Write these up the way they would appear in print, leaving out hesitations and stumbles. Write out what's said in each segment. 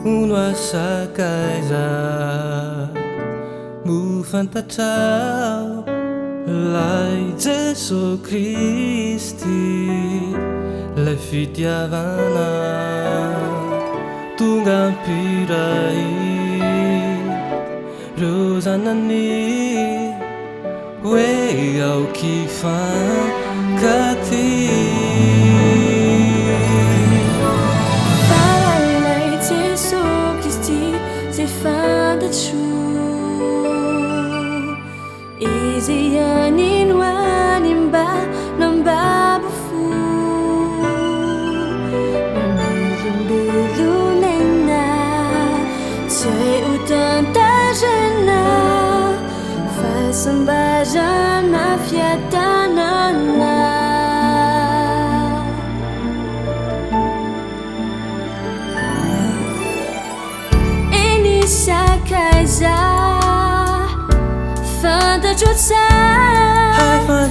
Hono asakaiza Moa fantatrao Lay Jeso Kristy Lay fitiavana Tonga mpiray Reo zanany Hoe aoka hifankatia. Fa ilay Jeso Kristy zay fantatro, Izy ihany no hany mba nambabo fo, Mamelombelon'aina tsy hay ho tantaraina, Fahasambarana fiadanana. Eny sakaiza, fantatro tsara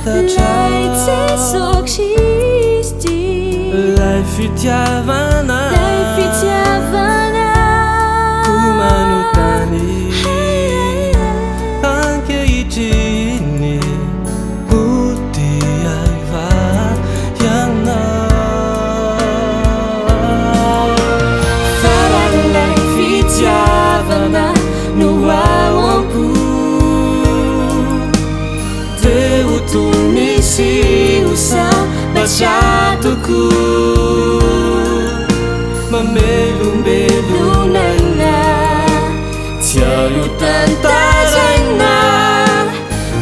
Lay Jeso Kristy, Lay fitiavana, Lay fitiavana. Koa manontany ankehitriny, ho tia ahy va ianao? Fa raha ilay fitiavana no ao am-po, dia ho tony sy ho sambatra tokoa. Mamelombelon'aina, tsy hay ho tantaraina,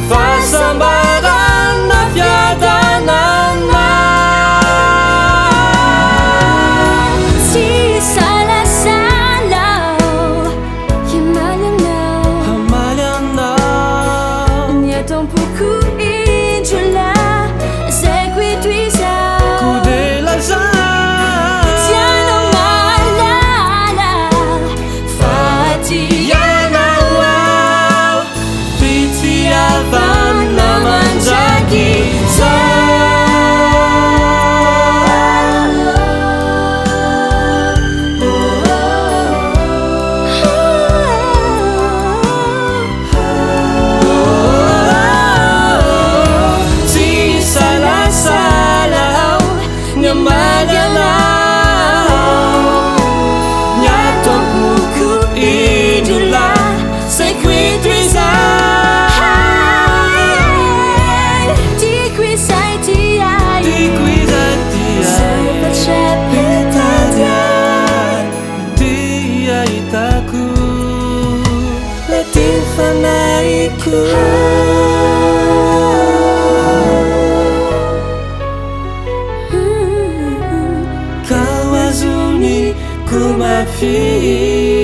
fahasambarana, fiadanana. Tsy hisalasala aho hamaly anao, Hamaly anao. Ny ato am-poko indro lazaiko eto izao. Koa dia lazao. Tsy anao mahalala fa Tianao aho, fitiavana mandrakizay. Tsy hisalasala aho ny hamaly anao. Ny ato am-poko indro lazaiko eto izao. Tiako izay tia ahy, Tiako izay tia Izay ahy. fatra-pitady ahy. Tia hitako ilay tia fanahiko. Ka ho azoniko mafy.